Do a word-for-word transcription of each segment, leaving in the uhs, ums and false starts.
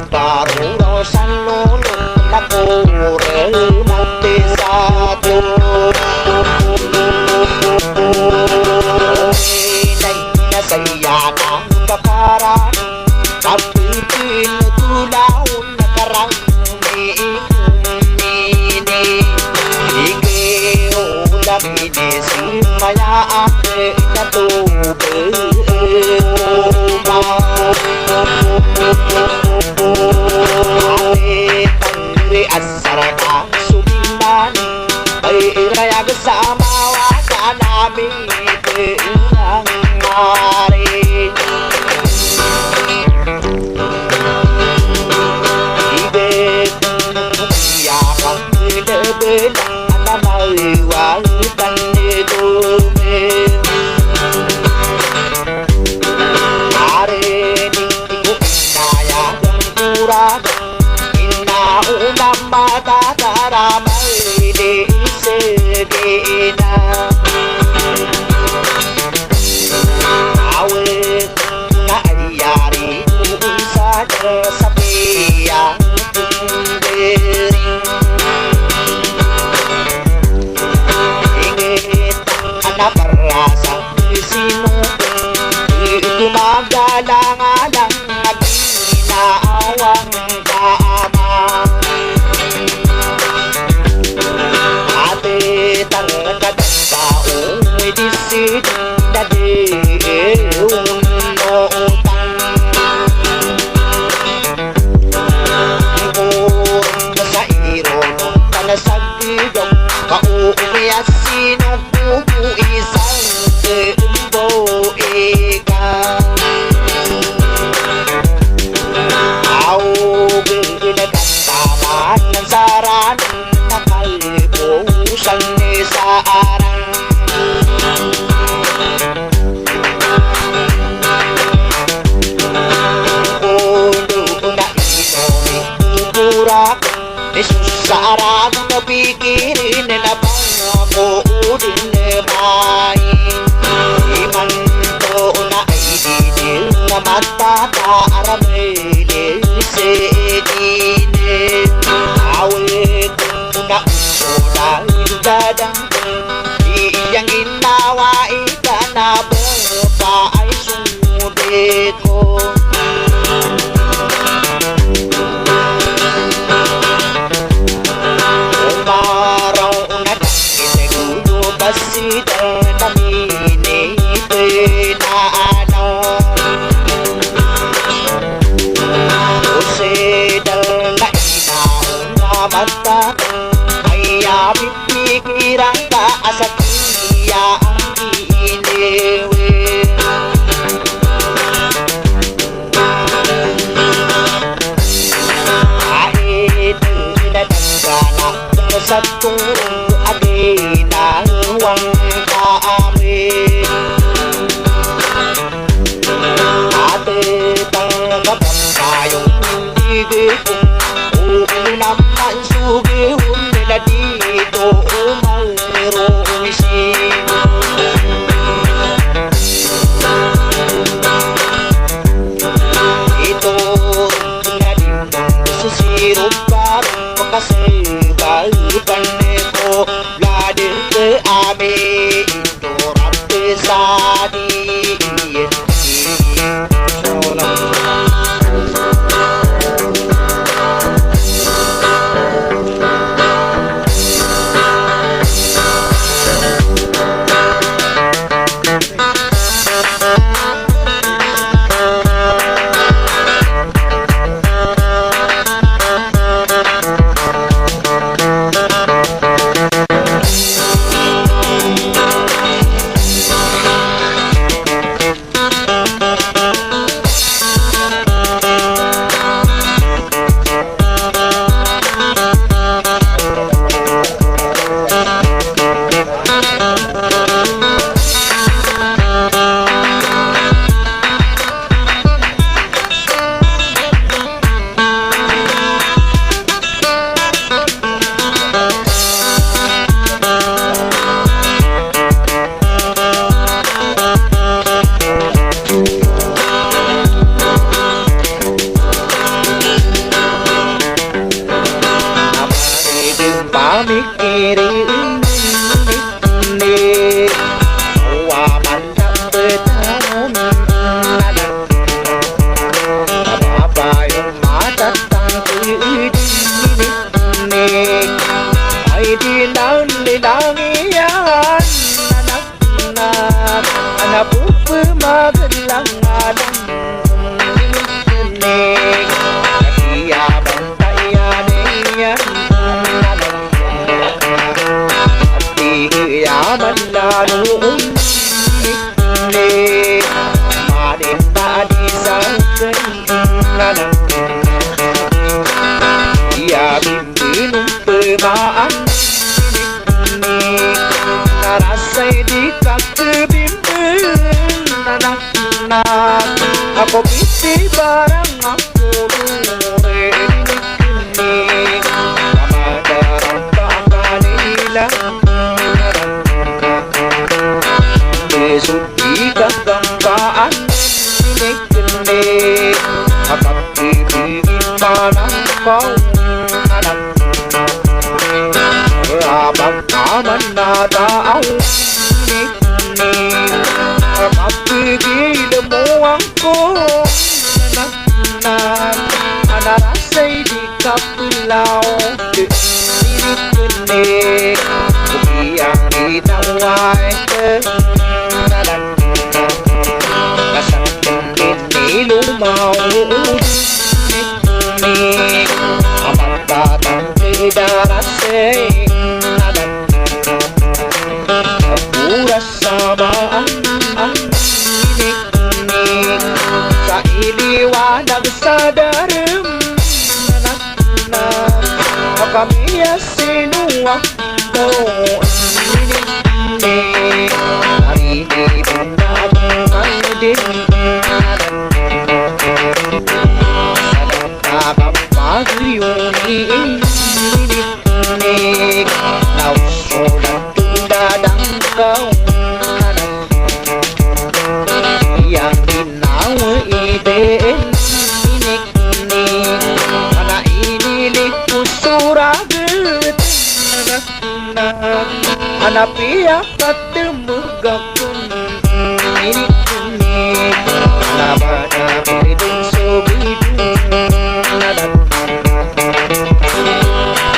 Karoro sa lolo na korel mati sa to. Inay na saya na kakaran, kapipin tulaon na karang. Ini ige odak ini si maya ake na to beroma. Ate tangri asar ka suminan, ay rayag sa mawa ka nami. Inna o na matataramay di segina. Awit na iyari o isa da sapiya tundering. Ingit a na parasa sino ito magalang-alang. Ginawang kaama. Ati tangkad tao, di sidi na di unotang. Ipor sa irono, tanasagidong, kaumiya sino Bubu isang tembo ika. Aw, gede na kataman ng saran, nakalbo sang ni saran. Kondo na ino ni kukurak. Isusara ko na pikirin na bangko o di na mai. Imanto na ay di di na matataramay di si di na. Awit ko na uso na dadang ko. Iyang ginawa ika na bapa ay sumudi ko. Umaraw na dakit gulo basi da na minipinaanaw. Usidal na inaw na mata ay abi pikiran ka a sakiya ang iniwi. Ay, di na tangganak sa turong a ginawang kaamin. Ati tangkap ang kayong tigit ko. Oo naman, sugi, unila dito, umalero, isi. Ito, na din, susiro, parang makasibay, panay. Iri ini, ini. Awa man da betaw, anak. Babae o matatang ko ini, ini. Ay di nan linangiyan, anak. Na, ana pepemagelang alang. Ini, ini. Katiya bantaya niyan. Ati iya man lalo. Ini, ini. Manin na di sa kainan. Iya bimbinon pemaan. Na rasay di ka kebimben, anak, anak. Ako piti barang ako lore ini kini. Kamadaran ka kanila, anak, anak. Besok di ka gampaan ini kini. Anak, ibigin man ako, anak. Abang aman na taaw ini, ini. Mapigil mo angko, anak, anak. Ana rasay di ka pelaw ini kini. Bukiyang di na way ke, anak. Kasang ini lumaw ini. Amat batang di darasay, anak. Pura samaan ini, ini. Sa iliwanag sa darem, anak, anak. Kami a sinuwa ko ini, ini. Ari di benda mangaldin, anak. Sa kapagriyo ini, ini. Nik, na oso na tunda dangkaw, anak. Iyang ginawa i dn, inik, inik. Ana inilik ko so raget, anak, anak. Ana piya katemeg akn, inik, inik. Ana bada bidn so bidn, anak.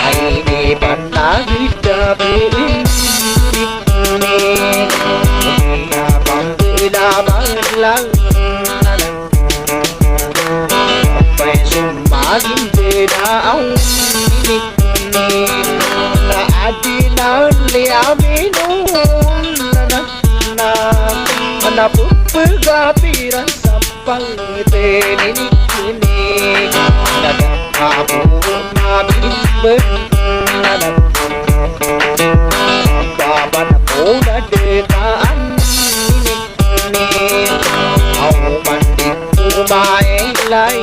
Ay di panagid a bidn, inik, inik. Iya pambeda banglang, anak. Pay so magin deda aw, inik, inik. Na adi nan liyamin on, anak, anak. Ana pepegap iran sa pangtn, inik, inik. Na da ka bo mabimben, anak. Ba ba na bo na dekaan, inik, inik. Aw man di ko mailay,